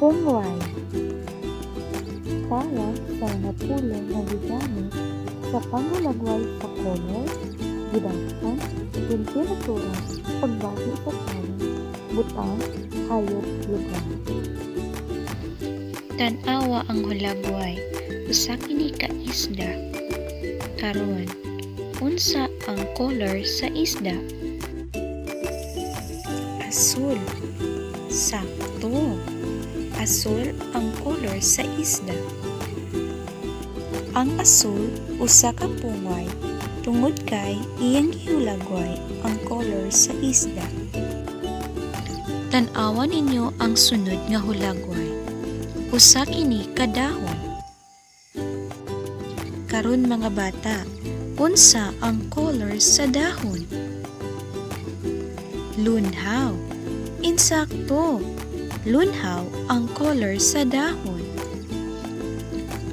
Pungway. Tawag sa mga pulong nga gigamit sa panghulagway sa color, gidaghan, temperatura, pagbahi sa tawo, butang, hayop, lugar. Tan-awa ang hulagway. Usa kini ka isda. Karon, unsa ang color sa isda? Asul. Sakto. Asul ang color sa isda. Ang asul usa ka pungway tungod kay iyang gihulagway ang color sa isda. Tan-awa ninyo ang sunod nga hulagway. Usa kini ka dahon. Karon, mga bata, unsa ang color sa dahon? Lunhaw. Insakto. Lunhaw ang color sa dahon.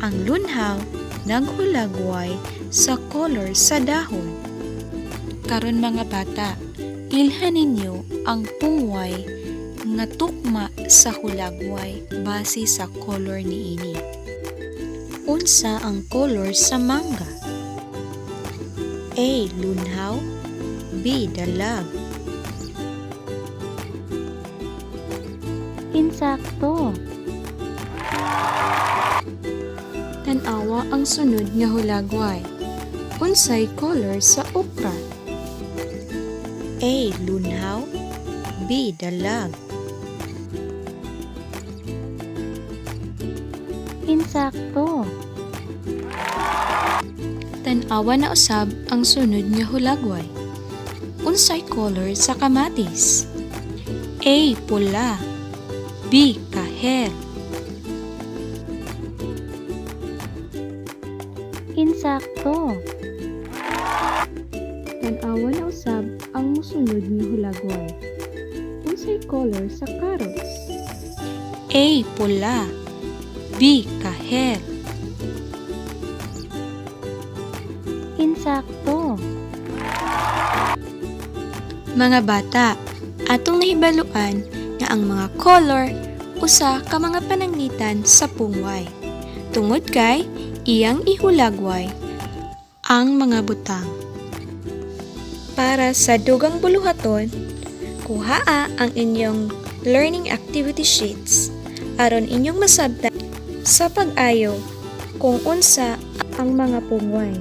Ang lunhaw naghulagway sa color sa dahon. Karon, mga bata, ilhan ninyo ang pungway nga tukma sa hulagway base sa color niini. Unsa ang color sa mangga? A. Lunhaw. B. Dalag. Insakto. Tan-awa ang sunod nga hulagway. Unsay color sa okra? A. Lunhaw. B. Dalag. Insakto. Tan-awa na usab ang sunod nga hulagway. Unsay color sa kamatis? A. Pula. B. Kahel. Insakto. Tan-awa na usab ang mosunod nga hulagway. Unsay color sa carrots? A. Pula. B. Kahel. Insakto. Mga bata, atong nahibaluan nga ang mga color usa ka mga pananglitan sa pungway. Tungod kay iyang ihulagway ang mga butang. Para sa dugang buluhaton, kuhaa ang inyong learning activity sheets aron inyong masabtan sa pag-ayo kung unsa ang mga pungway.